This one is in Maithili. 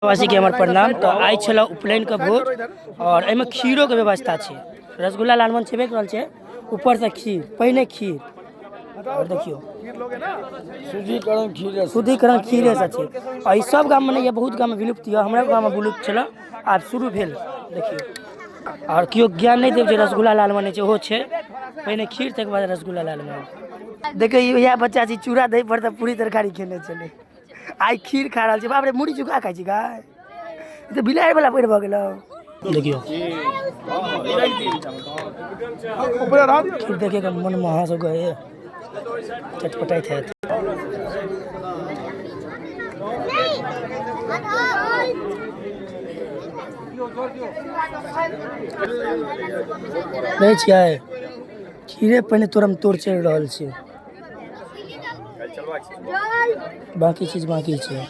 वासीके हमर प्रणाम। तऽ आइ छलऽ उपनयनके भोज आओर एहिमे खीरोके व्यवस्था छै। रसगुल्ला लालमोहन छेबे कर रहल छै, ऊपरसँ खीर, पहिने खीर। आओर देखियौ शुद्धिकरण खीर, शुद्धिकरण खीरेसँ छै। आ ई सब गाममे नहि यऽ, बहुत गाममे विलुप्त यऽ। हमरा गाममे विलुप्त छलऽ, आब शुरू भेल। देखियौ, आओर केओ ज्ञान नहि देब जे रसगुल्ला लालमोहन नहि छै, ओहो छै। पहिने खीर, तकर बाद रसगुल्ला लालमोहन। देखियौ, इएह बच्चा छै, चूड़ा दही पर तऽ पूरी तरकारी खेने छलै, आइ खीर खा रहल छै। बाप रे, मुड़ी झुका खाइ छी गाय, ई तऽ बिलाड़ि वाला पैर भऽ गेलौ। देखियौ, खीर देखे के मन में अहाँ सबके चटपटाइत हैत। देखै छियै, खीरे पहिने तोरम तोड़ चलि रहल छै, बाकी चीज बाकी छै।